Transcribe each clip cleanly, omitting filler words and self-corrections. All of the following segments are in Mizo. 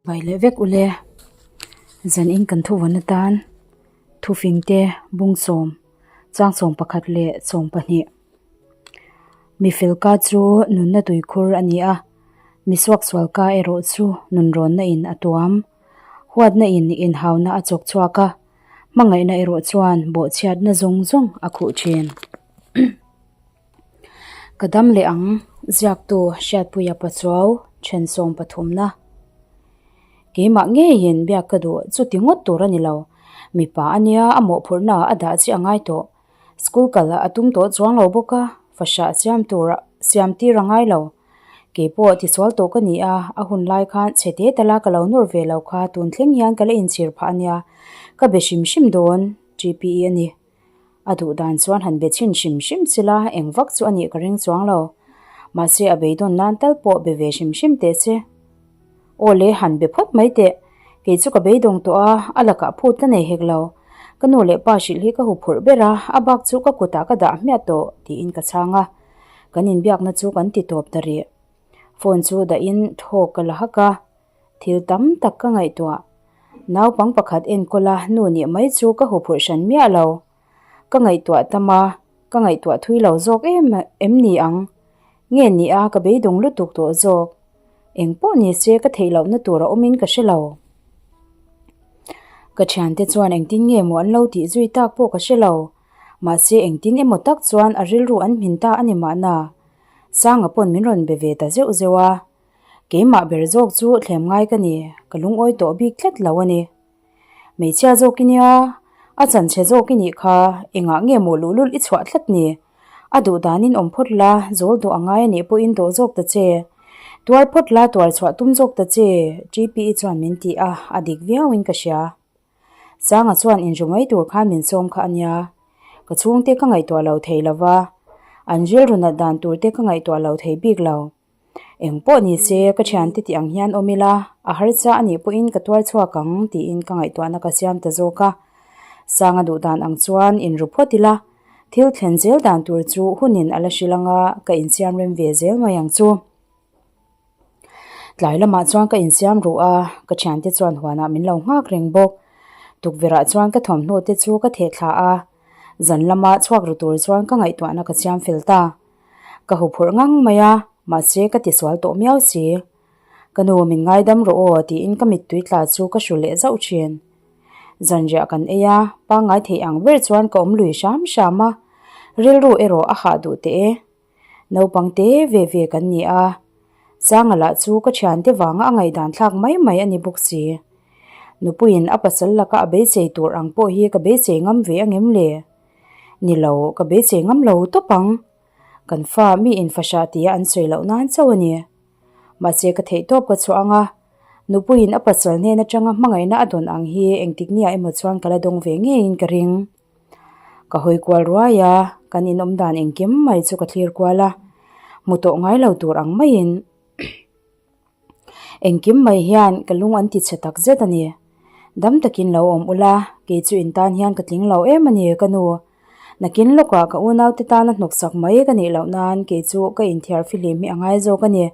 Bai leh vek ule, zan in kan thuvawn atan thufing te bungsawm, changsawm pakhat leh 12. Mi felka chu nunna tuikhur a ni a, mi suaksualka erawh chu nunrawnna in a tuam. Huatna in inhauna a chawk chhuak a, hmangaihna erawh chuan bawhchhiatna zawng zawng a khuh thin. Ka dam leh ang, ziaktu Hriatpuia Pachuau then 13na. Keimah ngeiin biak ka duh chuti ngawt tur a ni lo. Mipa a nia a mawhphurhna a dah chiah a ngai tawh. School kal a tum tawh chuang lo bawk a, fahrah siam tur siam tir a ngai lo. Kei pawh tisual tawh ka ni a, a hun lai khan chhe te tala ka lo nawr ve lo kha tun thleng hian ka la inchhir phah a nia, ka be hrim hrim dawn, TPE a ni. A duh dan chuan han be chhin hrim hrim chila eng vak chu a nih ka ring chuang lo. Mahse a beidawn nan tal pawh be ve hrim hrim teh che. Aw le han be phawt mai teh. Kei chu ka beidawng tawh a, a lakah phut ka nei hek lo. Ka nu leh pa hrilh hi ka huphurh ber a, a bak chu ka kutah ka dah hmiah tawh tiin ka chhang a. Kan inbiakna chu kan ti tawp ta rih. Phone chu dahin thawk ka la hak a. Thil tam tak ka ngaihtuah. Naupang pakhat enkawl a nu nih mai chu ka huphurh hran miah lo. Ka ngaihtuah tam a, ka ngaihtuah thui lo zawk em em ni ang? Nge ni a ka beidawng lutuk tawh zawk. Eng pawh ni se ka theih lohna tur a awmin ka hre lo. Ka thiante chuan engtin nge maw an lo tih zui tak pawh ka hre lo. Mahse engtin emaw tak chuan a rilru an hmin ta a ni mahna. Sanga pawn min rawn be ve ta zeuh zeuh a. Keimah ber zawk chu thlem ngai ka ni, ka lungawi tawh bik tlat lo a ni. Hmeichhia zawk i nia, a chanchhe zawk i nih kha, engah nge maw luhlul i chhuah tlat ni? A duh danin awm phawt la, zawl dawh a ngai a nih pawhin dawh zawk ta che. Tuar phawt la, tuar chhuah tum zawk ta che, TPE chuan min ti a, a dik viauin ka hria. Sanga chuan inru mai tur khan min sawm kha a nia. Ka chhungte ka ngaihtuah lo thei lo va, an rilru nat dan turte ka ngaihtuah lo thei bik lo. Eng pawh ni se, ka thiante tih ang hian awm ila, a harsa a nih pawhin ka tuar chhuak ang tiin ka ngaihtuahna ka siam ta zawk a. Sanga duh dan ang chuan inru phawt ila, thil thlen zel dan tur chu hunin a la hrilh anga ka insiam rem ve zel mai ang chu. Tlai lamah chuan ka insiam ruh a, ka thiante chuan huanah min lo nghak reng bawk. Tukverhah chuan ka thawmhnaw te chu ka theh thla a, zan lama chhuak ru tur chuan ka ngaihtuahna ka siam fel ta. Ka huphurh ngang mai a, mahse ka tisual tawh miau si. Ka nu min ngaidam rawh aw tiin ka mittui tla chu ka hru leh zauh thin. Zanriah kan ei a, pangngai theih ang ber chuan ka awm lui hram hram a, rilru erawh a hah duh teh e. Naupang te ve ve kan ni a, Sanga lah chu ka thiante vanga a ngaihdan thlak mai mai a ni bawk si. Nupuiin a pasal laka a beisei tur ang pawh hi ka beisei ngam ve angem le? Ni lo, ka beisei ngam lo tawp ang. Kan fa mi in fahrah tia an sawi loh nan chauh a ni. Mahse ka theih tawp ka chhuah ang a, nupuiin a pasal hnen atanga hmangaihna a dawn ang hi engtik nia emaw chuan ka la dawng ve ngeiin ka ring. Ka hawi kual ruai a, kan inawm dan engkim mai chu ka thlir kual a, hmu tawh ngai lo tur ang maiin. Engkim mai hian ka lung an ti chhe tak zet a ni. Dam takin lo awm ula, kei chu in tan hian ka tling lo em a ni ka nu. Nakin lawkah ka unaute tana hnawksak mai ka nih loh nan kei chu ka inthiar fihlim hi a ngai zawk a ni.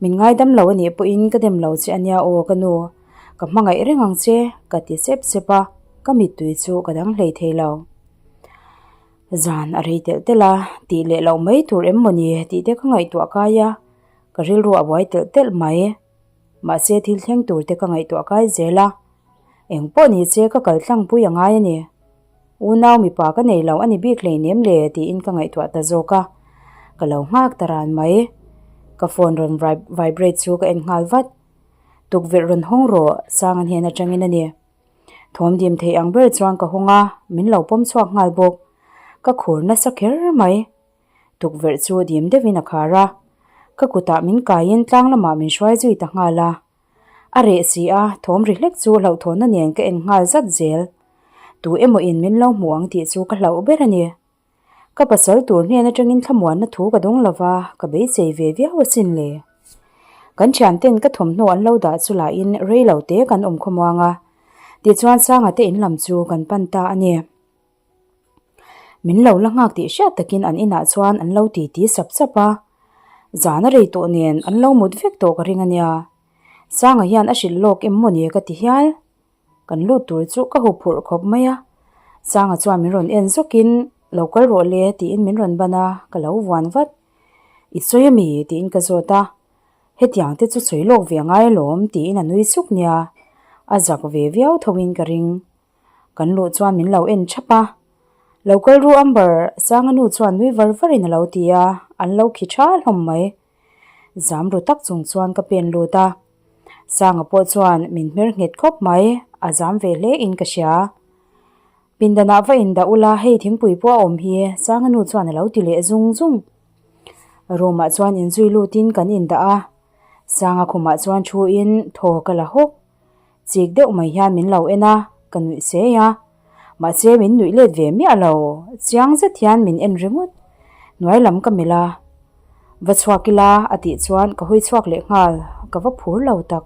Min ngaidam lo a nih pawhin ka dem lo che a nia aw ka nu. Ka hmangaih reng ang che, ka ti sep sep a, ka mittui chu ka dang hlei thei lo. Zan a rei telh telh a, tih leh loh mai tur em maw ni tih te ka ngaihtuah kai a. Ka rilru a buai telh telh mai. Mahse thil thleng tur te ka ngaihtuah kai zel a. Eng pawh ni che ka kal tlang pui a ngai a ni. Unau mipa ka nei lo a ni bik hleinem le tiin ka ngaihtuah ta zawk a. Ka lo nghak ta ran mai. Ka phone rawn vibrate chu ka en nghal vat. Tukverh rawn hawng rawh Sanga hnen atangin a ni. Thawm dim thei ang ber chuan ka hawng a, min lo pawm chhuak nghal bawk. Ka khur nasa kher mai. Tukverh chu dim deuhin a khar a, ka kutah min kaiin tlang lamah min hruai zui ta nghal a. A reh si a, thawm ri hlek chu hlauhthawnna nen ka en nghal zat zel. Tu emaw in min lo hmu ang tih chu ka hlauh ber a ni. Ka pasal tur hnen atangin thlamuanna thu ka dawng lova, ka beisei ve viau asin le. Kan thianten ka thawmhnaw an lo dah chu lahin rei lo te kan awm khawmuang a, tichuan Sanga te in lam chu kan pan ta a ni. Min lo la nghak tih hriat takin an inah chuan an lo titi sap sap a, zan a rei tawh nen an lo mut vek tawh ka ring a nia. Sanga hian a hrilh lawk em mawni ka ti hial. Kan lut tur chu ka huphurh khawp mai a. Sanga chuan min rawn en zawkin lo kal rawh le tiin min rawn ban a, ka lo vuan vat. I sawi ami? tiin ka zawt a. Hetiang te chu sawi lawk ve angai alawm tiin a nui suk nia. A zak ve viau thoin ka ring. Kan luh chuan min lo en thap a. Lo kal ru Amber, Sanga nu chuan nui var varin a lo ti a, an lo khi tha hlawm mai. Zam ru tak chung chuan ka pen lut a. Sanga pawh chuan min hmer nghet khawp mai, a zam ve hle in ka hria. Pindanah va indah ula hei thingpui pawh a awm hi Sanga nu chuan a lo ti leh zung zung. Room ah chuan inzui lutin kan indah a, Sanga khumah chuan thu in thaw ka la hawk. Chik deuh mai hian min lo en a, ka nuih sei a. Mahse min nuih let ve miah lo, chiang zet hian min en ringawt. Hnuai lam ka melh a, Va chhuak ila a tih chuan ka hawi chhuak leh nghal, ka va phur lo tak.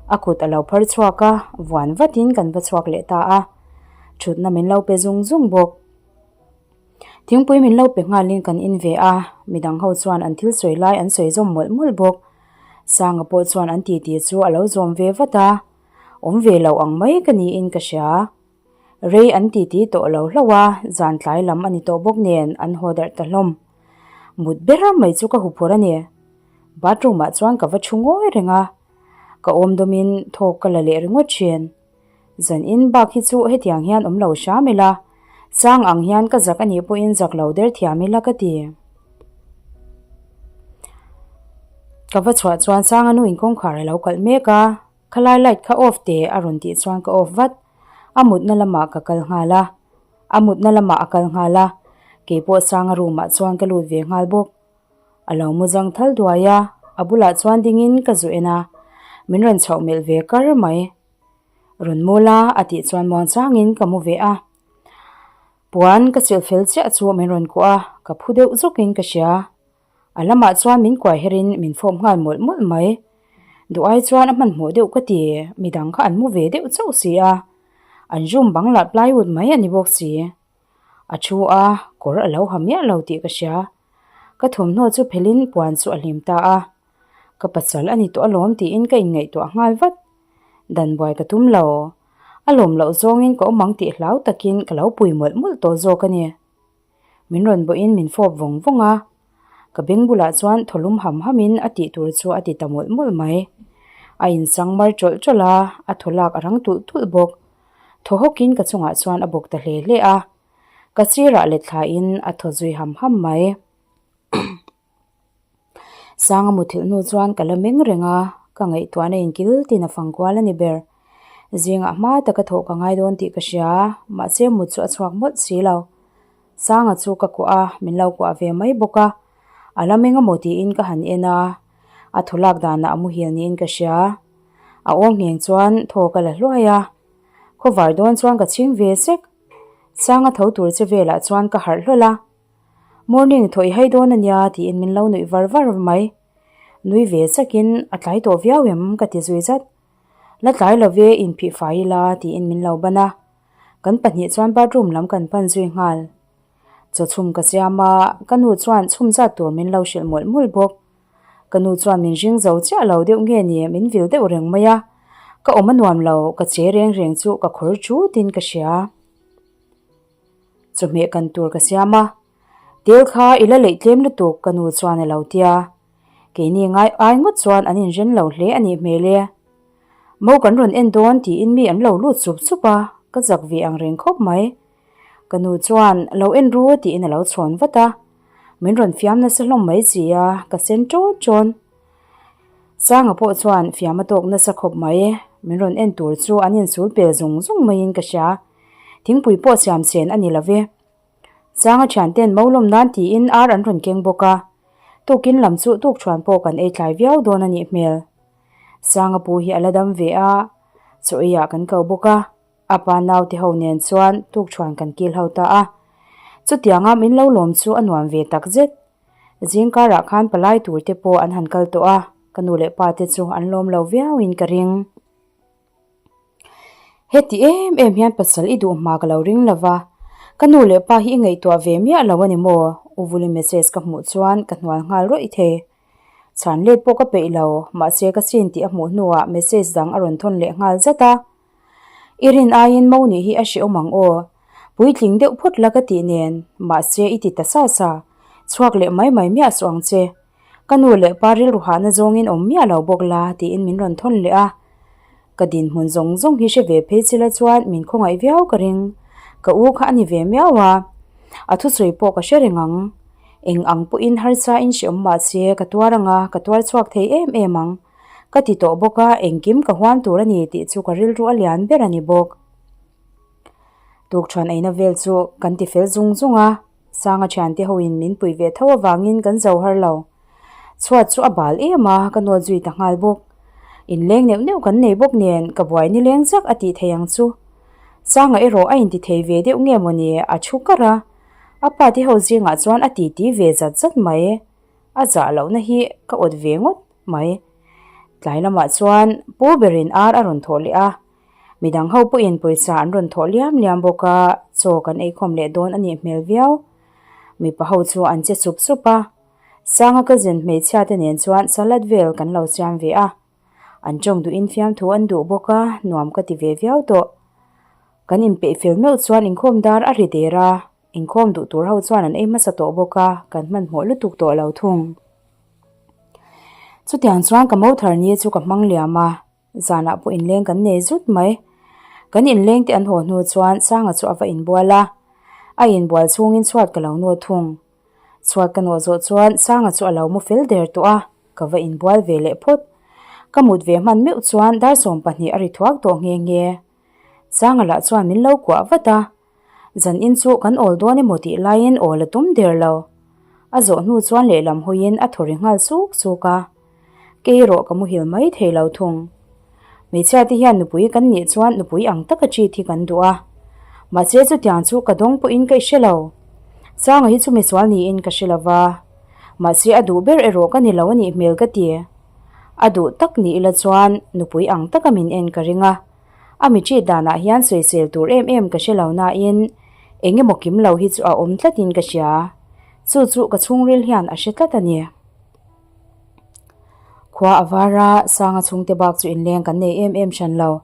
A kut a lo phar chhuak a, vuan vatin kan va chhuak leh ta a. Thutna min lo pe zung zung bawk. Thingpui min lo pe nghalin kan in ve a, midang ho chuan an thil sawi lai an sawi zawm mawlh mawlh bawk. Sanga pawh chuan an titi chu a lo zawm ve vat a, awm ve lo ang mai ka niin ka hria. Rei an titi tawh lo hlauh a, zan tlai lam a ni tawh bawk nen an haw darh ta hlawm. Mut ber mai chu ka huphurh a ni. Bathroom ah chuan ka va thu ngawi reng a, ka awm dawmin thawk ka la leh ringawt thin. Zan in bak hi chu hetiang hian awm lo hram ila, sang ang hian ka zak anih pawhin zak lo der thiam ila ka ti. Ka va chhuah chuan sanga nu in kawngkhar a lo kalh mek a, khalai light kha off teh a rawn tih chuan ka off vat, a mutna lamah ka kal nghal a, a mutna lamah a kal nghal a, keipawh sanga room ah chuan ka lut ve nghal bawk. A lo mu zang thal duai a, a bulah chuan dingin ka zu en a, min rawn chhoh melh ve kar mai. Rawn mu la a tih chuan muang changin ka mu ve a. Puan ka chilh fel chiah chu min rawn kuah a, ka phu deuh zawkin ka hria. A lamah chuan min kuai herin min fawp nghal mawlh mawlh mai. Duh ai chuan a hmanhmawh deuh ka ti, midang kha an mu ve deuh chauh si a. An room bang lah plywood mai a ni bawk si. A thu a, kawr a lo ha miah lo tih ka hria. Ka thawmhnaw chu phelin puan chu a hlim ta a. Ka pasal a ni tawh alawm tiin ka inngaihtuah nghal vat. Dan buai ka tum lo. A lawm loh zawngin ka awm ang tih hlau takin ka lo pui mawlh mawlh tawh zawk a ni. Min rawn bawhin min fawp vawng vawng a. Ka beng bulah chuan thaw lum ham hamin a tih tur chu a ti ta mawlh mawlh mai. A insang mar tawlh tawlh a, a thaw lak a rang tulh tulh bawk. Thaw hawkin ka chungah chuan a bawk ta hle hle a. Ka sirah let thlain a thaw zui ham ham mai. Sanga muthilh hnu chuan ka la meng reng a, ka ngaihtuahna inkil tin a fang kual a ni ber. Zingah hma taka thawh ka ngai dawn tih ka hria, mahse mut chu a chhuak mawlh si lo. Sanga chu ka kuah a, min lo kuah ve mai bawk a. A la meng amaw tiin ka han en a, a thaw lak danah a muhil niin ka hria. A awm ngheng chuan thaw ka la hluai a, khawvar dawn chuan ka chhing ve sek. Sanga tho tur che velah chuan ka harh hlawl a. Morning thaw i hai dawn a nia tiin min lo nuih var var mai. Nui ve chakin a tlai tawh viau em ka ti zui zat. La tlai lo ve inphih fai ila tiin min lo ban a. Kan pahnih chuan bathroom lam kan pan zui nghal. Chaw chhum ka siam a, ka nu chuan chhum zat tur min lo hrilh mawlh mawlh bawk. Ka nu chuan min ring zo chiah lo deuh nge ni min vil deuh reng mai a. Ka awm a nuam lo, ka che reng reng chu ka khawr chutin ka hria. Chawhmeh kan tur ka siam a, tel kha i la leih tlem lutuk ka nu chuan a lo tia. Keini ngai ai ngawt chuan an inren lo hle a nih hmel e. Mo kan rawn en dawn tiin mi an lo lut sup sup a, ka zak ve ang reng khawp mai. Ka nu chuan lo en ru tiin a lo chhawn vat a, min rawn fiam nasa hlawm mai si a, ka sen ṭawn ṭawn. Sanga pawh chuan fiam a tawk nasa khawp mai, min rawn en tur chu an insul pel zung zung maiin ka hria. Thingpui pawh siam chen a ni lo ve. Sanga thianten mo lawm nan tiin ar an rawn keng bawk a, tukin lam chu tukṭhuan pawh kan ei tlai viau dawn a nih hmel. Sanga pu hi a la dam ve a, chaw eiah kan ko bawk a, a pa naute ho nen chuan tukṭhuan kan kil ho ta a. Chutianga min lo lawm chu a nuam ve takzet. Zingkarah khan palai tur te pawh an han kal tawh a, ka nu leh pa te chu an lawm lo viauin ka ring. Heti em em hian pasal i duh hma ka lo ring lo va, ka nu leh pa hi i ngaihtuah ve miah lo a ni maw? U Vuli message ka hmuh chuan ka hnual nghal rawih thei. Chhan let pawh ka peih lo, mahse ka chin tih a hmuh hnuah message dang a rawn thawn leh nghal zat a. I rin aiin mo nih hi a hrehawm ang aw. Puitling deuh phawt la ka tih nen, mahse i ti ta sa sa. Chhuak leh mai mai miah suh ang che. Ka nu leh pa rilru hahna zawngin awm miah lo bawk la tiin min rawn thawn leh a. Ka dinhmun zawng zawng hi hre ve phei chila chuan min khawngaih viau ka ring. Ka u kha a ni ve miau a, a thusawi pawh ka hre reng ang. Eng ang pawhin harsa in hre awm mah se ka tuar ang a, ka tuar chhuak thei em em ang. Ka ti tawh bawk a, engkim ka huam tur a ni tih chu ka rilru a lian ber a ni bawk. Tukṭhuan eina vel chu kan ti fel zung zung a. Sanga thiante hoin min pui ve tho avangin kan zo har lo. Chhuat chu a bal em a, ka nawt zui ta nghal bawk. Inleng neuh neuh kan nei bawk nen ka buai nileng zak a tih thei ang chu. Sanga erawh a inti thei ve deuh nge mawni a thu kar a, a pa te ho zingah chuan a titi ve zat zat mai. A zah lohna hi ka awt ve ngawt mai. Tlai lamah chuan pu berin ar a rawn thawh leh a. Midang ho pawhin pawisa an rawn thawh liam liam bawk a, chaw kan eikhawm leh dawn a nih hmel viau. Mipa ho chu an che sup sup a, Sanga cousin hmeichhia te nen chuan salad vel kan lo siam ve a. An tawng duhin fiamthu an duh bawk a, nuam ka ti ve viau tawh. Kan inpeih fel meuh chuan inkhawm dar a ri der a, inkhawm duh tur ho chuan an ei hmasa tawh bawk a, kan hmanhmawh lutuk tawh lo thung. Chutiang chuan ka mo thar ni chu ka hmang liam a. Zanah pawh inleng kan nei zut mai. Kan inleng te an haw hnu chuan Sanga chu a va inbual a. A inbual chhungin chhuat ka lo nawt thung. Chhuat ka nawh zawh chuan Sanga chu a lo mu fel der tawh a, ka va inbual ve leh phawt. Ka mut ve hman meuh chuan dar 12 a ri thuak tawh nghe nghe. Sanga lah chuan min lo kuah vat a. Zan in chu kan awl dawn emaw tih laiin awl a tum der lo. A zawh hnu chuan lehlam hawiin a thaw ri nghal suk suk a. Kei erawh ka muhil mai thei lo thung. Hmeichhia te hian nupui kan nih chuan nupui ang taka treat hi kan duh a. Mahse chutiang chu ka dawng pawhin ka i hre lo. Sanga hi chu misual niin ka hre lo va. Mahse a duh ber erawh ka ni lo a nih hmel ka ti. A duh tak ni ila chuan nupui ang taka min en ka ring a. A mi treat danah hian sawisel tur em em ka hre lo nain eng emaw kim lo hi chu a awm tlatin ka hria. Chu chu ka chhungril hian a hre tlat a ni. Khua a var a, Sanga chhungte bak chu inleng kan nei em em hran lo.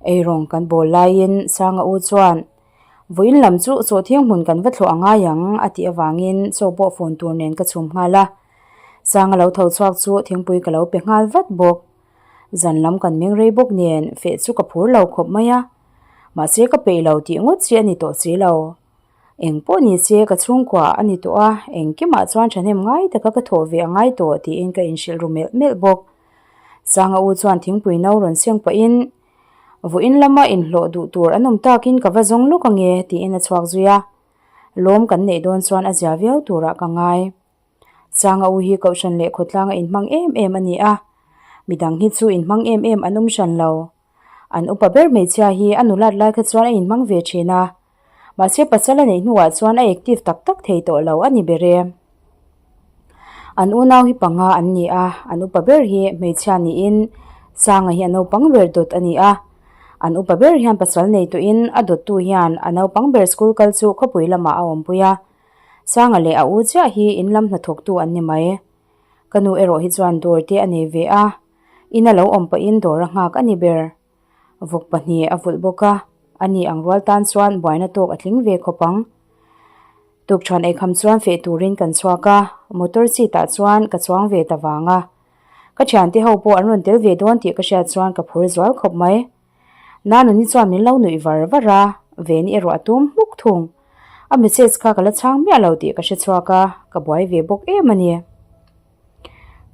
Eirawng kan bawl laiin Sanga u chuan, Vawiin lam chu sawhthiang hmun kan va thlawh a ngai ang a tih avangin chaw pawh phone tur nen ka chhum nghal a. Sanga lo tho chhuak chu thingpui ka lo pe nghal vat bawk. Zan lam kan meng rei bawk nen feh chu ka phur lo khawp mai a. Mahse ka peih lo tih ngawt chi a ni tawh si lo. Eng pawh ni se ka chhungkua a ni tawh a, engkimah chuan thahnem ngai taka ka thawh ve a ngai tawh tiin ka inhrilh ru melh melh bawk. Sanga u chuan thingpui no rawn seng pahin, Vawiin lama inhlawh duh tur an awm takin ka va zawng lawk ange tiin a chhuak zui a. Lawm kan neih dawn chuan a zia viau turah ka ngai. Sanga u hi Kohhran leh khawtlanga inhmang em em a ni a, midang hi chu inhmang em em an awm hran lo. An upa ber hmeichhia hi a nulat lai kha chuan a inhmang ve thin a, mahse pasal a neih hnuah chuan a active tak tak thei tawh lo a ni ber e. An unau hi panga an ni a, an upa ber hi hmeichhia niin Sanga hi a naupang ber dawt a ni a. An upa ber hian pasal nei tawhin a dawttu hian a naupang ber school kal chu khawpui lamah a awmpui a, Sanga leh a u chiah hi in lam hnathawktu an ni mai. Ka nu erawh hi chuan dawr te a nei ve a, ina lo awm pahin dawr a nghak a ni ber. Vawk pahnih a vulh bawk a, a ni ang rual tan chuan buaina tawk a tling ve khawp ang. Tukṭhuan eikham chuan feh turin kan chhuak a, motor seat ah chuan ka chuang ve ta vang a. Ka thiante ho pawh an rawn tel ve dawn tih ka hriat chuan ka phur zual khawp mai. Nanuni chuan min lo nuih var var a, Veni erawh a tum hmuk thung. A message kha ka la chhang miah lo tih ka hre chhuak a, ka buai ve bawk em a ni.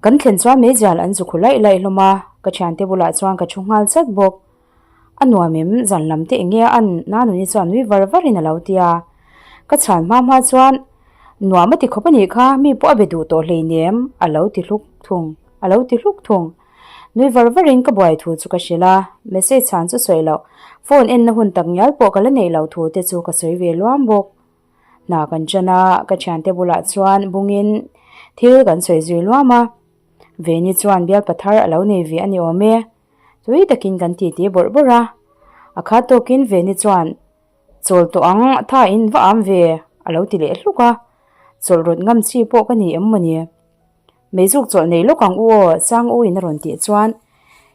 Kan thlen chuan meizial an zu khu laih laih hlawm a, ka thiante bulah chuan ka thu nghal chat bawk. A nuam em, zan lam te enge a an, Nanuni chuan nui var varin a lo ti a. Ka chhan hma hma chuan, Nuam a ti khawp a nih kha, mi pawh a be duh tawh hleinem, a lo ti hluk thung, a lo ti hluk thung. Nui var varin ka buai thu chu ka hrilh a, message chhan chu sawi loh, phone enna hun tak ngial pawh ka la neih loh thu te chu ka sawi ve luam bawk. Hna kan ṭan a, ka ṭhiante bulah chuan bungin thil kan sawi zui luam a, Veni chuan bialpa thar a lo nei ve a ni awm e. Tui takin kan titi bawrh bawrh a, a khat tawkin Veni chuan Chawl tawh ang, tha in va am ve a lo ti leh hluk a, chawlh rawt ngam chi pawh ka ni em mawni? Meizuk chawlh nei lawk ang u aw, Sang U in a rawn tih chuan,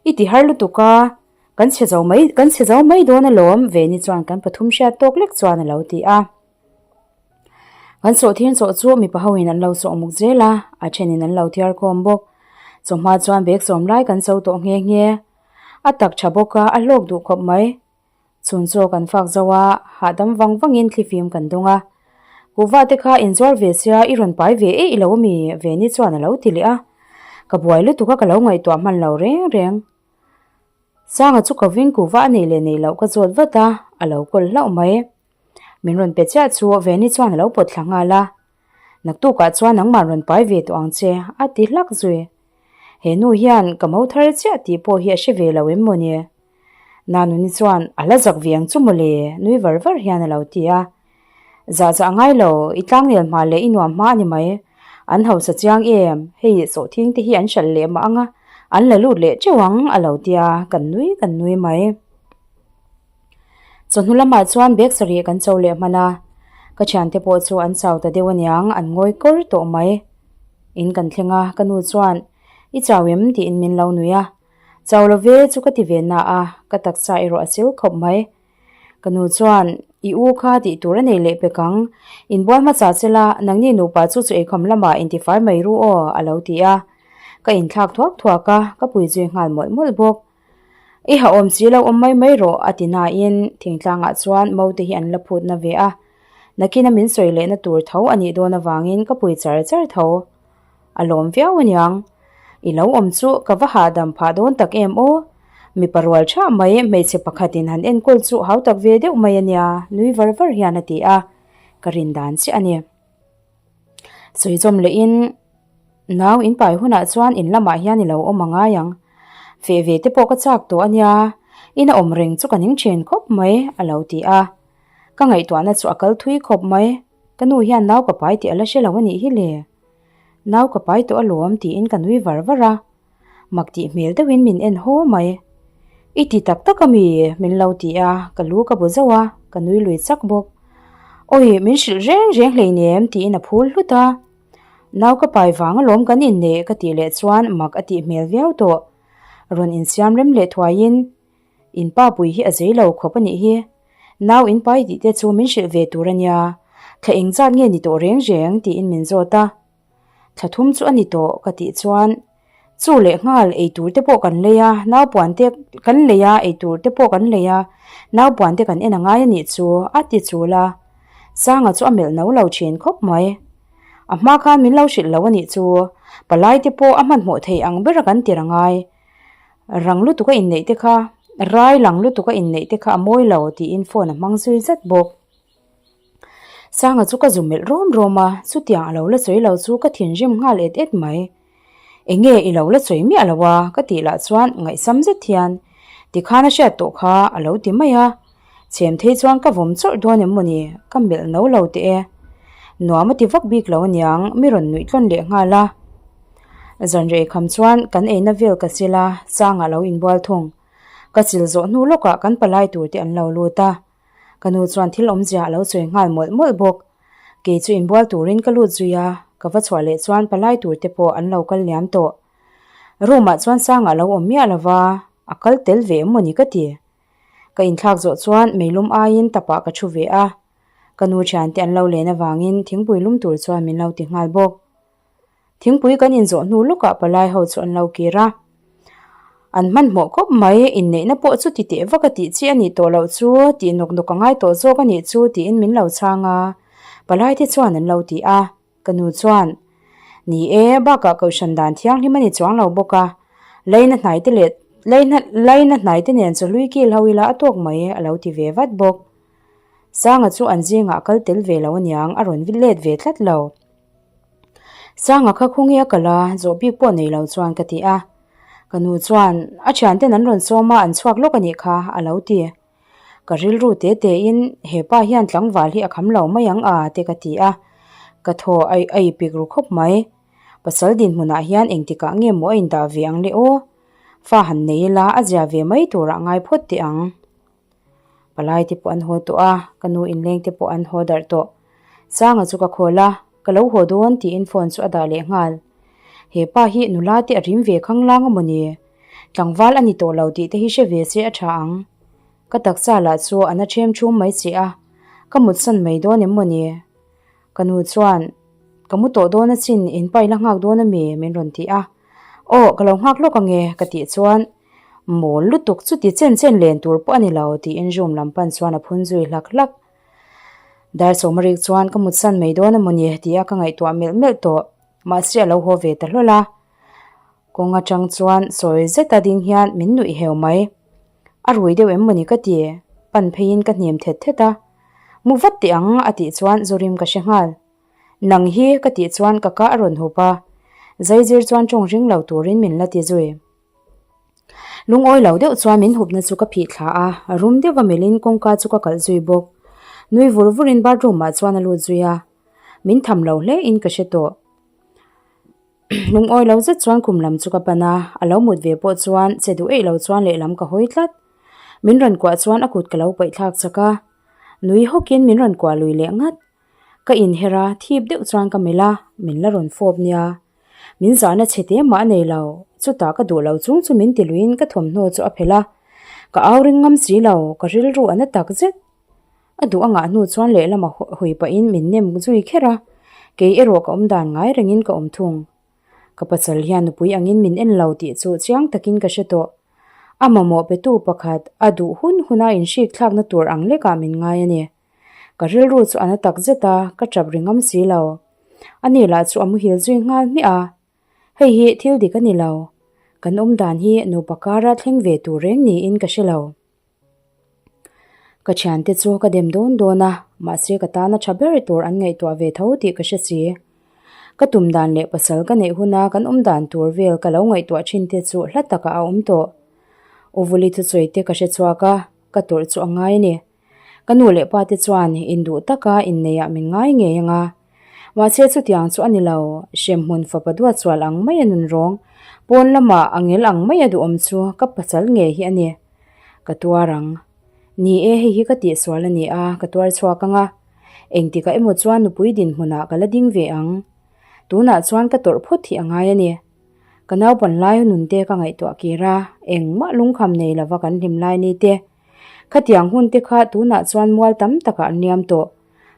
I ti har lutuk a, kan chhe zo mai, kan chhe zo mai dawn alawm, Veni chuan kan pathum hriat tawk lek chuan a lo ti a. Kan sawhthing chawh chu mipa ho in an lo sawh muk zel a, a then in an lo thiar khawm bawk. Chawhma chuan bag sawm lai kan cho tawh nghe nghe. A tak tha bawk a, a hlawk duh khawp mai. Chhun chaw kan fak zo a, hahdam vang vangin thlifim kan dawng a. Kuhva te kha inzuar ve sia i rawn pai ve eih lo ami? Veni chuan a lo ti leh a. Ka buai lutuk a ka lo ngaihtuah hman lo reng reng. Sanga chu ka ving kuhva a neih leh neih loh ka zawt vat a, a lo kawl hlauh mai. Min rawn pe chiah chu Veni chuan a lo pawt thla nghal a, Naktukah chuan nangmah rawn pai ve tawh ang che, a ti hlak zui. He nu hian ka mo thar chiah tih pawh hi a hre ve lo em maw ni? Nanuni chuan a la zak ve ang chu maw le, nui var var hian a lo ti a. Zah zah ngai lo, i tlangnel hma leh i nuam hma a ni mai. An hausa chiang em, hei sawhthing te hi an hralh leh mah ang a, an la lut leh teuh ang, a lo ti a, kan nui kan nui mai. Chawhnu lamah chuan bag sarih kan cho leh hman a, ka thiante pawh chu an chau ta deuh aniang an ngawi kawr tawh mai. In kan thleng a, ka nu chuan I chau em? tiin min lo nui a, Chau lo ve chu ka ti ve na a, ka taksa erawh a sil khawp mai. Ka nu chuan I u kha tih tur a nei leh pek ang, inbual hmasa che la, nangni nupa chu chu eikhawm lamah intifai mai ru aw a lo ti a, ka inthlak thuak thuak a, ka pui zui nghal mawlh mawlh bawk. I ha awm si lo awm mai mai rawh a ti nain thingtlangah chuan mo te hi an la phut na ve a, nakina min sawi lehna tur tho a nih dawn avangin ka pui char char tho. A lawm viau aniang. I lo awm chu ka va hahdam phah dawn tak em aw? Mipa rual thah mai hmeichhe pakhatin han enkawl chu hau tak ve deuh mai ania nui var var hian a ti a, ka rin dan chiah a ni. Sawi chawm lehin nau in pai hunah chuan in lamah hian i lo awm a ngai ang. Feh ve te pawh ka chak tawh a nia, ina awm reng chu ka ning thin khawp mai a lo ti a. Ka ngaihtuahna chu a kal thui khawp mai, ka nu hian nau ka pai tih a la hre lo a nih hi le. Nau ka pai tawh alawm tiin ka nui var var a. Mak tih hmel deuhin min en haw mai. I ti tak tak ami? Min lo ti a, ka lu ka bu zauh a, ka nui lui chak bawk. Awi, min hrilh reng reng hleinem tiin a phul hlut a. Nau ka pai vang alawm kan inneih ka tih leh chuan mak a tih hmel viau tawh. Rawn insiam rem leh thuaiin, In pa pui hi a zei lo khawp a nih hi. Nau in pai tih te chu min hrilh ve tur a nia. Thla engzat nge ni tawh reng reng tiin min zawt a. Thla thum chu a ni tawh ka tih chuan chu leh nghal ei tur te pawh kan lei a, naupuan te kan lei a, ei tur te pawh kan lei a, naupuan te kan en a ngai a nih chu a ti chul a, Sanga chu a melh no lo thin khawp mai. A hma khan min lo hrilh lo a nih chu, palai te pawh a hmanhmawh thei ang ber a kan tir a ngai. Rang lutuk a inneih te kha, rai lang lutuk a inneih te kha a mawi lo tiin phone a hmang zui zat bawk. Sanga chu ka zu melh rawm rawm a, chutiang a lo la sawi lo chu ka thinrim nghal et et mai. Enge i lo la sawi miah lo a? ka tih lah chuan ngaihsam zet hian tikhan a hriat tawh kha a lo ti mai a, chhem thei chuan ka vawm chawrh dawn em mawni ka melh no lo teh e. Nuam a ti vak bik lo aniang mi rawn nuih tlawn leh nghal a. Zanreh kham chuan kan eina vel ka sil a, Sanga lo inbual thung. Ka chil zawh hnu lawkah kan palai tur te an lo lut a. Ka nu chuan thil awmzia a lo sawi nghal mawlh mawlh bawk. Kei chu inbual turin ka lut zui a, ka va chhuah leh chuan palai tur te pawh an lo kal liam tawh. Room ah chuan Sangah lo awm miah lova, a kal tel ve em mawni ka ti. Ka inthlak zawh chuan meilum aiin tapah ka thu ve a, ka nu thiante an lo len avangin thingpui lum tur chuan min lo ti nghal bawk. Thingpui kan inzawh hnu lawkah palai ho chu an lo kir a. An hmanhmawh khawp mai, inneihna pawh chu ti teh vak a tih chi a nih tawh loh chu, tih nawk nawk a ngai tawh zawk a nih chu tiin min lo chhang a. Palai te chuan an lo ti a, ka nu chuan, Ni e, bakah kohhran dan thianghlim a ni chuang lo bawk a, laina hnai te leh laina laina hnai te nen chawhlui kil ho ila a tawk mai a lo ti ve vat bawk. Sanga chu an zingah a kal tel ve lo aniang, a rawn let ve tlat lo. Sanga kha khawnge a kal a, zawh bik pawh nei lo chuan ka ti a. Ka nu chuan, A thianten an rawn sawm a, an chhuak lawk a nih kha, a lo ti. Ka rilru te te in, he pa hian tlangval hi a kham lo mai ang a, te ka ti a. Ka thaw a a ipik ru khawp mai. Pasal dinhmunah hian engtikah nge maw a indah ve ang le aw? Fa han nei ila, a zia ve mai turah ngai phawt teh ang. Palai te pawh an haw tawh a, ka nu inleng te pawh an haw darh tawh. Sanga chu ka khawl a, ka lo haw dawn tiin phone chu a dah leh nghal. He pa hi nula te a rim ve khanglang a maw ni? Tlangval a ni tawh lo tih te hi hre ve se a tha ang. Ka taksa lah chu a na ṭhem ṭhum mai che a, ka mutsan mai dawn em maw ni? Ka nu chuan, Ka mu tawh dawn achin, in pa i la nghak dawn ami? min rawn ti a. Aw, ka lo nghak lawk ange, ka tih chuan, Mawl lutuk chuti chen chen len tur pawh a ni lo, tiin room lam pan chuan a phun zui hlak hlak. Dar sawmarik chuan ka mutsan mai dawn amaw ni tia ka ngaihtuah melh melh tawh. Mahse a lo haw ve ta hlawl a. Kawng atang chuan sawi zeta ding hian min nuih heu mai. A rui deuh em mawni ka ti, pan pheiin ka hnem thet thet a. Mu vat teh ang a tih chuan Zurim ka hre nghal. Nang hi ka tih chuan ka ka a rawn hup a. Zaizir chuan tawng ring lo turin min la ti zui. Lungawi lo deuh chuan min hupna chu ka phih thla a, rum deuha melhin kawngka chu ka kalh zui bawk. Nui vur vurin bathroom ah chuan a lut zui a, min tham lo hle in ka hre tawh. Lungawi lo zet chuan khum lam chu ka pan a, a lo mut ve pawh chuan che duh eih lo chuan lehlam ka hawi tlat. Min rawn kuah chuan a kut ka lo paih thlak chak a, nui hawkin min rawn kuah lui leh ngat. Ka inher a, thip deuh chuan ka melh a, min la rawn fawp nia. Min zahna chhe te mah a nei lo, chutah ka duh lo chung chu min ti luiin ka thawmhnaw chu a phelh a, ka au ring ngam si lo, ka rilru a na tak zet. A duh a ngah hnu chuan lehlam a hawi pahin min nem zui kher a, kei erawh ka awm dan ngai rengin ka awm thung. Ka pasal hian nupui angin min en lo tih chu chiang takin ka hre tawh. A mamawh petu pakhat a duh hun huna inhrik thlakna tur ang lekah min ngai a ni. Ka rilru chu a na tak zet a, ka tap ri ngam si lo. Ani lah chu a muhil zui nghal hmiah a. Hei hi thil dik a ni lo. Kan awm dan hi nupa kara thleng ve tur reng niin ka hre lo. Ka thiante chu ka dem dawn dawn a, mahse ka tana tha ber tur an ngaihtuah ve tho tih ka hre si. Ka tum dan leh pasal ka neih huna kan awm dan tur vel ka lo ngaihtuah thin te chu hla takah a awm tawh. Uvuli thusawi te ka hre chhuak a, ka tawrh chu a ngai a ni. Ka nu leh pa te chuan induh taka inneiah min ngai ngei ang a. Mahse chutiang chu a ni lo, hremhmun fapa duat sual ang mai a nun rawng, pawn lamah a ngel ang mai a duhawm chu ka pasal ngei hi a ni. Ka tuar ang. Ni e, hei hi ka tihsual a ni a, ka tuar chhuak ang a. Engtikah emaw chuan nupui dinhmunah ka la ding ve ang. Tunah chuan ka tawrh phawt hi a ngai a ni. Ka naupan lai nunte ka ngaihtuah kir a, engmah lungkham nei lova kan hlim lai ni te. Khatiang hun te kha tunah chuan mual tam takah an liam tawh.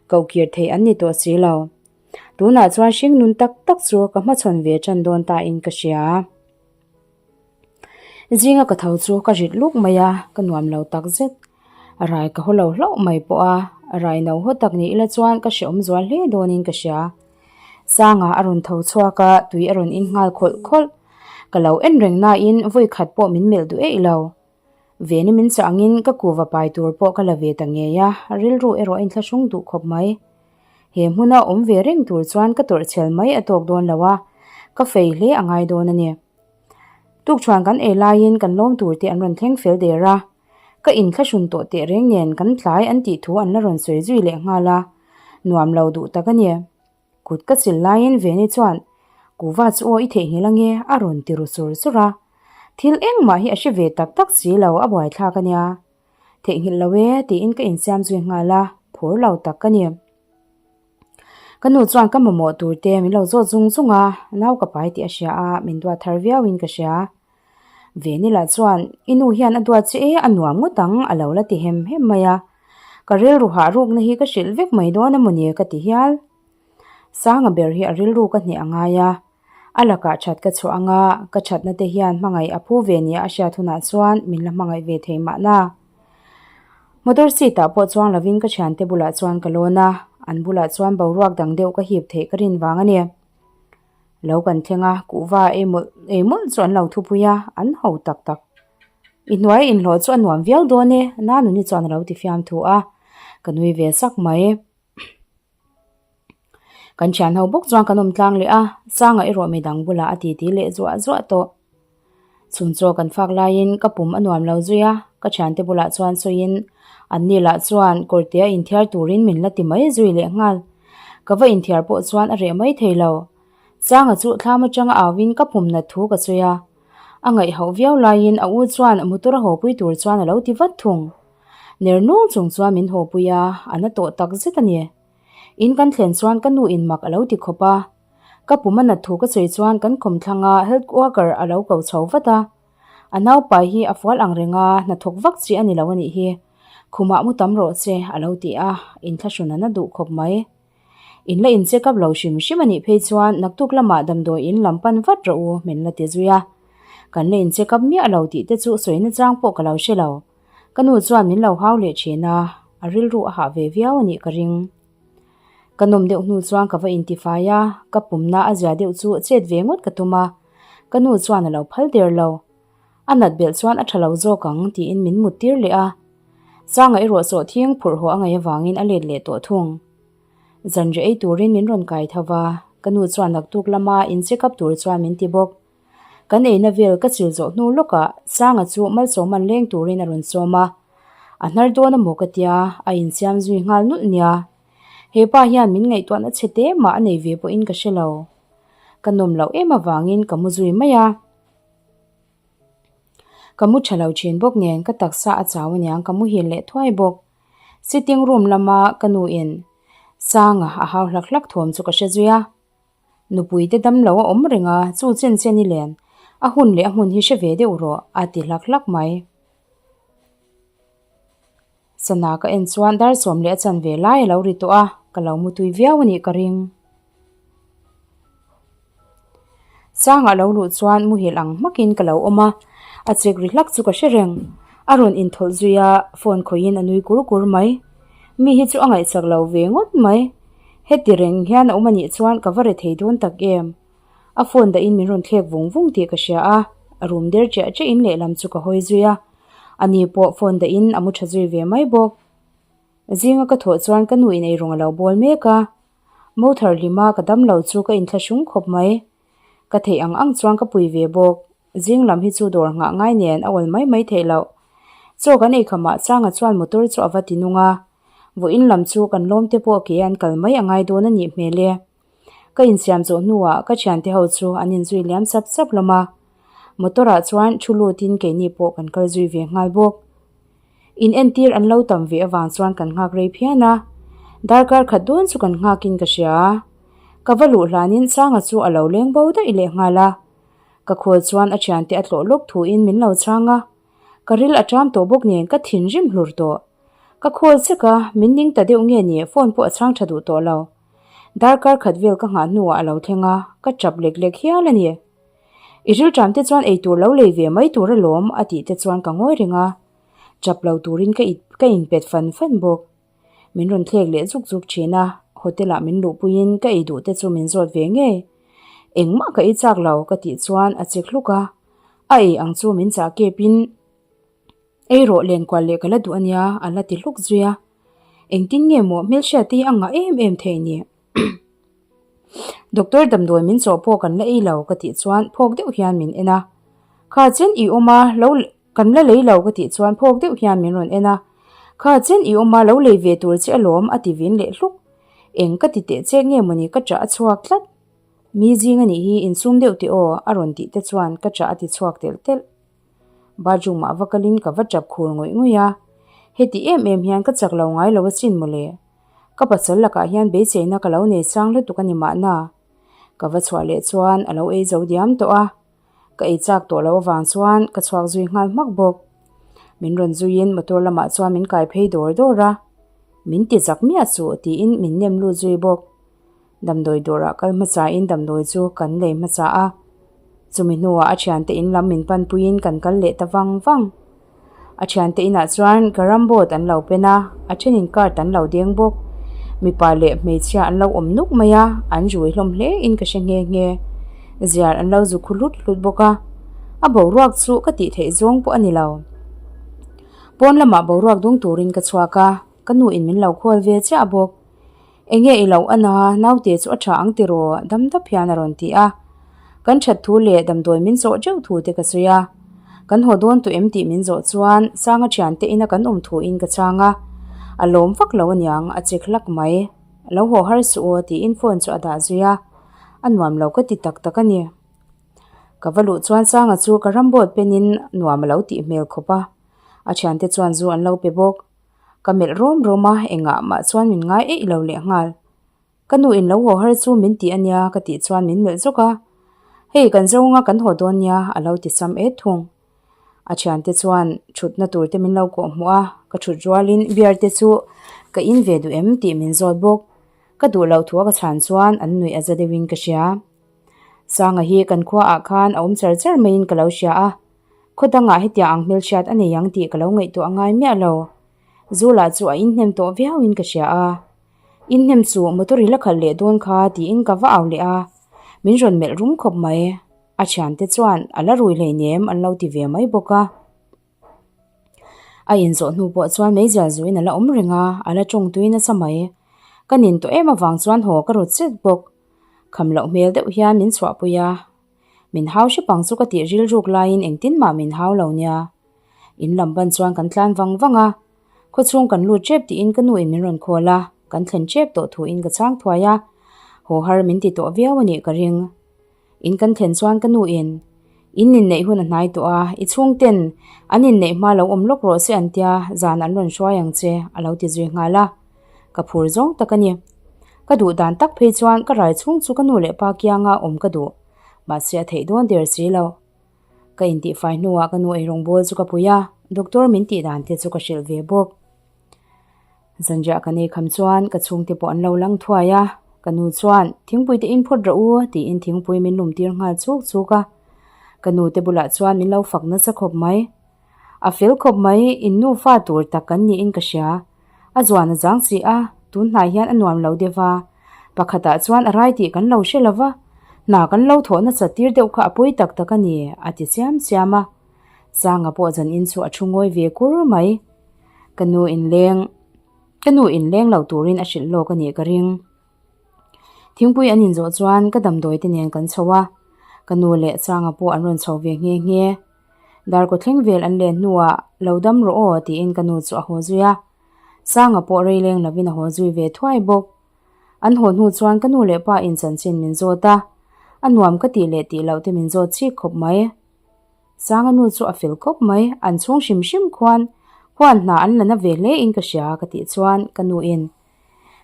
Kohkir theih an ni tawh si lo. Tunah chuan hringnun tak tak chu ka hmachhawn ve tan dawn ta in ka hria. Zinga ka tho chu ka rit luk mai a, ka nuam lo tak zet. Rai ka haw lo hlauh mai pawh a, rai no haw tak ni ila chuan ka hrehawm zual hle dawnin ka hria. Sanga a rawn tho chhuak a, tui a rawn in nghal khawlh khawlh. Ka lo en reng nain vawi khat pawh min melh duh eih lo. Veni min chah angin ka kuva pai tur pawh ka la ve ta ngei a, rilru erawh a inthlahrung duh khawp mai. He hmuna awm ve reng tur chuan ka tawrh chhel mai a tawk dawn lo a, ka fei hle a ngai dawn a ni. Tukṭhuan kan ei laiin kan lawm tur te an rawn thleng fel der a, ka inthlahrun tawh teh reng nen kan tlai an tih thu an la rawn sawi zui leh nghal a, nuam lo duh tak a ni. Kut ka sil laiin Veni chuan, Kuva chu aw i theihnghilh ange a rawn ti ru sur sur a. Thil engmah hi a hre ve tak tak si lo a buaithlak a nia. Theihnghilh lo e tiin ka insiam zui nghal a, phur lo tak ka ni. Ka nu chuan ka mamawh tur te min lo zawt zung zung a, nau ka pai tih a hria a, min duat thar viauin ka hria. Veni lah chuan, I nu hian a duat che e, a nuam ngawt ang a lo la ti hem hem mai a. Ka rilru hah rukna hi ka hrilh vek mai dawn emaw ni ka ti hial. Sanga ber hi a rilru ka hneh a ngai a, a lakah that ka chhuah anga ka thatna te hian hmangaih a phu ve nia a hriat hunah chuan min la hmangaih ve thei mahna. Motor seat ah pawh chuang lovin ka thiante bulah chuan ka lawn a, an bulah chuan boruak dang deuh ka hip theih ka rin vang a ni. Lo kan thleng a, kuhva ei mawlh ei mawlh chu an lo thupui a, an ho tak tak. I hnuai inhlawh chu a nuam viau dawn e, Nanuni chuan a lo ti fiam thu a, ka nui ve sak mai. Kan thian ho bawk chuan kan awm tlang leh a, Sanga erawh midang bulah a titi leh zuah zuah tawh. Chhun chaw kan fak laiin ka pum a nuam lo zui a, ka thiante bulah chuan sawiin anni lah chuan kawrte a inthiar turin min la ti mai zui leh nghal. Ka va inthiar pawh chuan a reh mai thei lo. Sanga chu thlam atanga auin ka pum nat thu ka sawi a. A ngaihhauh viau laiin a u chuan motor a hawpui tur chuan a lo ti vat thung. Ner nung chung chuan min hawpui a, a na tawh tak zet a ni. In kan thlen chuan ka nu in mak a lo ti khawp a. Ka pum a nat thu ka sawi chuan kan kawmthlanga health worker a lo ko chho vat a. A naupai hi a fual ang reng a, hnathawk vak chi a ni lo a nih hi. Khumah mu tam rawh che a lo ti a, inthlahrun a na duh khawp mai. In la in check up lo hrim hrim a nih phei chuan naktuk lamah damdawi in lam pan vat rawh u min la ti zui a. Kan la in check up miah lo tih te chu sawi na chang pawh ka lo hre lo. Ka nu chuan min lo hau leh thin a, a rilru a hah ve viau a nih ka ring. Ka nawm deuh hnu chuan ka va intifai a, ka pumna a zia deuh chu chet ve ngawt ka tum a, ka nu chuan a lo phal der lo. A nat belh chuan a tha lo zawk ang tiin min mut tir leh a. Sanga erawh sawhthing phurh haw a ngaih avangin a let leh tawh thung. Zanriah ei turin min rawn kai tho va, ka nu chuan naktuk lama in check up tur chuan min ti bawk. Kan eina vel ka chil zawh hnu lawkah Sanga chu malsawm an leng turin a rawn sawm a. A hnar dawn a maw ka tia, a insiam zui nghal nulh nia. He pa hian min ngaihtuahna chhe te mah a nei ve pawhin ka hre lo. Ka nawm loh em avangin ka mu zui mai a. Ka mu tha lo thin bawk nen ka taksa a chau aniang ka muhil leh thuai bawk. Sitting room lama ka nu in Sanga a hau hlak hlak thawm chu ka hre zui a. Nupui te dam lo a awm reng a, chu chen chen i len. A hun leh a hmun hi hre ve deuh rawh a ti hlak hlak mai. Sana ka en chuan dar sawm leh a chanve lai a lo ri tawh a, ka lo mutui viau a nih ka ring. Sangah lo luh chuan muhil ang hmakin ka lo awm a, a chek ri hlak chu ka hre reng. A rawn inthawlh zui a, phone khawihin a nui kur kur mai. Mi hi chu a ngaihsak lo ve ngawt mai. Heti reng hian a awm a nih chuan ka va re thei dawn tak em. A phone dahin min rawn thlek vung vung tih ka hria a, a rum der chiah chiahin lehlam chu ka hawi zui a. Ani pawh phone dahin a mu tha zui ve mai bawk. Zinga ka thawh chuan ka nu in eirawng a lo bawl mek a. Mo thar hlima ka dam lo chu ka inthlahrung khawp mai. Ka theih ang ang chuan ka pui ve bawk. Zing lam hi chu dawr nghah ngai nen a awl mai mai theih loh. Chaw kan eikhamah Changa chuan motor chu a va ti nung a. Vawiin lam chu kan lawm te pawh ke an kal mai a ngai dawn a nih hmel e. Ka insiam zawh hnuah ka thiante ho chu an inzui liam chap chap hlawm a. Motor ah chuan thu lutin keini pawh kan kal zui ve nghal bawk. In entir an lo tam ve avang chuan kan nghak rei phian a, darkar khat dawn chu kan nghakin ka hria. Ka va luh hlanin Sanga chu a lo leng bo daih leh nghal a. Ka khawl chuan a thiante a tlawh lawk thuin min lo chhang a, ka ril a ṭam tawh bawk nen ka thinrim hlur tawh. Ka khawl chek a, min ning ta deuh nge ni phone pawh a chhang ṭha duh tawh lo. Darkar khat vel ka nghah hnuah a lo thleng a, ka ṭap lek lek hial a ni. I rilṭam te chuan ei tur lo lei ve mai tur alawm a tih te chuan ka ngawi reng a, ṭap lo turin ka it ka inpet fan fan bawk. Min rawn thlek leh zuk zuk ṭhin a, hotel ah min luhpuiin ka ei duh te chu min zawt ve ngei. Engmah ka ei chak lo ka tih chuan a chek hluk a, a ei ang chu min chah kepin ei rawh len kual leh ka la duh ania a la ti hluk zui a. Engtin nge maw hmelhriat te hi a ngah em em theih ni? Doctor damdawi min chawh pawh kan la ei lo ka tih chuan phawk deuh hian min en a. Kha chen i awm a lo kan la lei lo ka tih chuan phawk deuh hian min rawn en a. Kha chen i awm a lo lei ve tur che alawm a ti vin leh hluk. Eng ka ti teh chek nge mawni ka ṭah a chhuak tlat. Mi zing anih hi insum deuh teh aw a rawn tih te chuan ka ṭah a ti chhuak telh telh. Bathroom ah va kalin ka va ṭap khur ngawih ngawih a. Heti em em hian ka chak lo ngai lo asin mawle. Ka pasal lakah hian beiseina ka lo nei sang lutuk a ni mahna. Ka va chhuah leh chuan a lo ei zo diam tawh a. Ka ei chak tawh loh avang chuan ka chhuak zui nghal hmak bawk. Min rawn zuiin motor lamah chuan min kai phei dawr dawr a. Min ti zak miah suh tiin min nem lut zui bawk. Damdawi dawrah kal hmasain damdawi chu kan lei hmasa a. Chumi hnuah a thiante in lam min panpuiin kan kal leh ta vang vang. A thiante inah chuan carrom board an lo pen a, a thenin card an lo deng bawk. Mipa leh hmeichhia an lo awm nuk mai a, an rui hlawm hle in ka hre nghe nghe. Ziar an lo zu khu hlut hlut bawk a, a boruak chu ka tih theih zawng pawh a ni lo. Pawn lamah boruak dung turin ka chhuak a, ka nu in min lo khawl ve chiah bawk. Enge i loh a na, naute chu a tha ang tiraw? Dam dap hian a rawn ti a. Kan that thu leh damdawi min zawh teuh thu te ka sawi a. Kan haw dawn tawh em tih min zawh chuan Sanga thiante ina kan awm thu in ka chhang a. A lawm vak lo aniang, a chek hlak mai. Lo haw har suh aw tiin phone chu a dah zui a. A nuam lo ka ti tak tak a ni. Ka va luh chuan Sanga chu ka ramboard penin nuam a lo tih hmel khawp a. A thiante chuan zu an lo pe bawk. Ka melh rawm rawm a, engah mah chuan min ngai eih lo leh nghal. Ka nu in lo haw har chu min ti ania ka tih chuan min melh zawk a. Hei kan zawnga kan haw dawn nia a lo ti sam et thung. A thiante chuan thutna tur te min lo kawh hmuh a, ka thut rualin beer te chu ka in ve duh em tih min zawt bawk. Ka duh loh thu a ka chhan chuan an nuih a za deuhin ka hria. Sanga hi kan khuaah khan a awm char char maiin ka lo hria a, khaw dangah hetiang ang hmelhriat a nei ang tih ka lo ngaihtuah ngai miah lo. Zu lah chu a inhnem tawh viauin ka hria a. Inhnem chu motor i la khalh leh dawn kha tiin ka va au leh a, min rawn melh rum khawp mai. A thiante chuan a la rui hleinem an lo ti ve mai bawk a. A inzawh hnu pawh chuan meizial zuiin a la awm reng a, a la tawng tui nasa mai. Ka nin tawh em avang chuan haw ka rawt zet bawk. Kham loh hmel deuh hian min chhuahpui a. Min hau hrep ang chu ka tih rilruk laiin engtin mah min hau lo nia. In lam ban chuan kan tlan vang vang a. Khawchhung kan lut tep tiin ka nu in min rawn khawl a, kan thlen tep tawh thu in ka chhang thuai a. Haw har min ti tawh viau a nih ka ring. In kan thlen chuan ka nu in, In inneih hun a hnai tawh a, i chhungten an inneih hma lo awm lawk rawh se an tia, zan an rawn hruai ang che, a lo ti zui nghal a. Ka phur zawng tak a ni. Ka duh dan tak phei chuan ka rai chhung chu ka nu leh pa kianga awm ka duh, mahse a theih dawn der si lo. Ka intihfai hnuah ka nu eirawng bawl chu ka pui a, doctor min tih dan te chu ka hrilh ve bawk. Zanriah ka nei kham chuan ka chhungte pawh an lo lang thuai a, ka nu chuan thingpui te in phawt rawh u tiin thingpui min lum tir nghal chuk chuk a. Ka nu te bulah chuan min lo fak nasa khawp mai. A fel khawp mai, in nufa tur tak kan niin ka hria. A zuan a zang si a, tun hnai hian a nuam lo deuh va. Pakhatah chuan a rai tih kan lo hre lo va, hna kan lo thawh nasa tir deuh kha a pawi tak tak a ni, a ti chiam chiam a. Sanga pawh zan in chu a thu ngawi ve kur mai. Ka nu inleng, ka nu inleng lo turin a hrilh lawk a nih ka ring. Thingpui an inzawh chuan ka damdawi te nen kan chho a, ka nu leh Sanga pawh an rawn chho ve nghe nghe. Darkaw thleng vel an len hnuah lo dam rawh aw tiin ka nu chu a haw zui a. Sanga pawh rei leng lovin a haw zui ve thuai bawk. An haw hnu chuan ka nu leh pa in chanchin min zawt a, a nuam ka tih leh tih loh te min zawt chik khawp mai. Sanga nu chu a fel khawp mai, an chhung hrim hrim khuan huan hna an la na ve hle in ka hria ka tih chuan ka nu in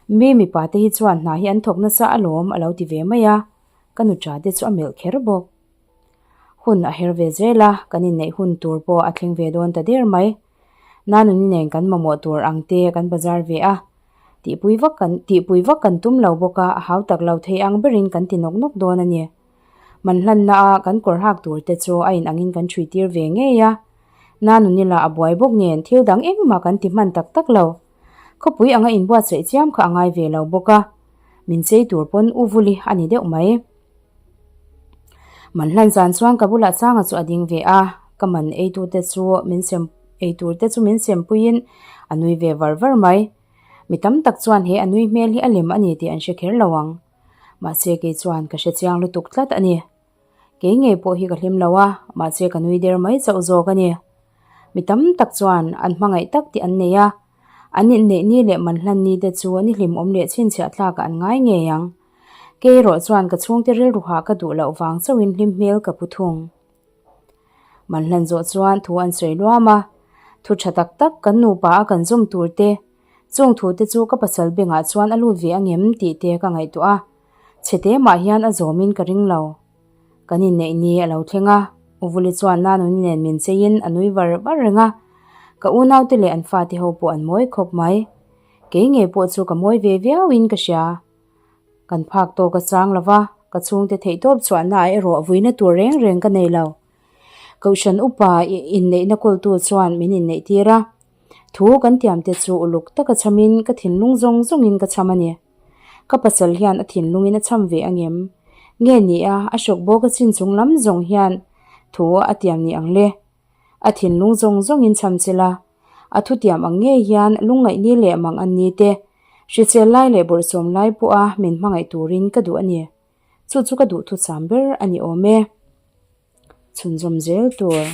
mi mipa te hi chuan hna hi an thawk nasa alawm a lo ti ve mai a, ka nu tha te chu a melh kher bawk. Hun a her ve zel a, kan inneih hun tur pawh a thleng ve dawn ta der mai. Nanuni nen kan mamawh tur ang te kan bazar ve a, tihpui vak kan tihpui vak kan tum lo bawk a, a hau tak lo thei ang berin kan ti nawk nawk dawn a ni. Man hlanna a kan kawr hak tur te chu a in angin kan ṭhui tir ve ngei a. Nanuni lah a buai bawk nen thil dang engmah kan ti hman tak tak lo. Khawpui anga inbuatsaih chiam kha a ngai ve lo bawk a, min chei tur pawn u vuli a ni deuh mai. Man hlan zan chuan ka bulah Sanga chu a ding ve a, ka man eitu te chu min sem eitur te chu min sempuiin a nui ve var var mai. Mi tam tak chuan he a nui hmel hi a lem a ni tih an hre kher lo ang. Mahse kei chuan ka hre chiang lutuk tlat a ni. Kei ngei pawh hi ka hlim lo a, mahse ka nui der mai chauh zawk a ni. Mi tam tak chuan an hmangaih tak tih an nei a, an inneih ni leh man hlan ni te chu ni hlimawm leh chhinchhiah tlakah an ngai ngei ang. Kei erawh chuan ka chhungte rilru hah ka duh loh vang chauhin hlim hmel ka pu thung. Man hlan zawh chuan thu an sawi luam a, thu tha tak tak kan nupa a kan zawm tur te, chung thu te chu ka pasal bengah chuan a lut ve angem tih te ka ngaihtuah a, chhete mah hian a zawmin ka ring lo. Kan inneih ni a lo thleng a, Uvuli chuan Nanuni nen min cheiin a nui var var reng a, ka unaute leh an fate ho pawh an mawi khawp mai. Kei ngei pawh chu ka mawi ve viauin ka hria. Kan phak tawk a chang lo va, ka chhungte theihtawp chhuahna ah erawh vuina tur reng reng ka nei lo. Kohhran upa inneihna kawltu chuan min inneih tir a, thu kan tiamte chu uluk taka chhamin ka thinlung zawng zawngin ka chham a ni. Ka pasal hian a thinlungin a chham ve angem? Nge ni a, a hrawk bawk a chin chung lam zawng hian thu a tiam ni ang le? A thinlung zawng zawngin chham chil a, a thutiam ang ngei hian lungngaih ni leh mang an ni te, hrisel lai leh bawrhsawm lai pawha min hmangaih turin ka duh a ni. Chu chu ka duhthucham ber a ni awm e. Chhunzawm zel tur.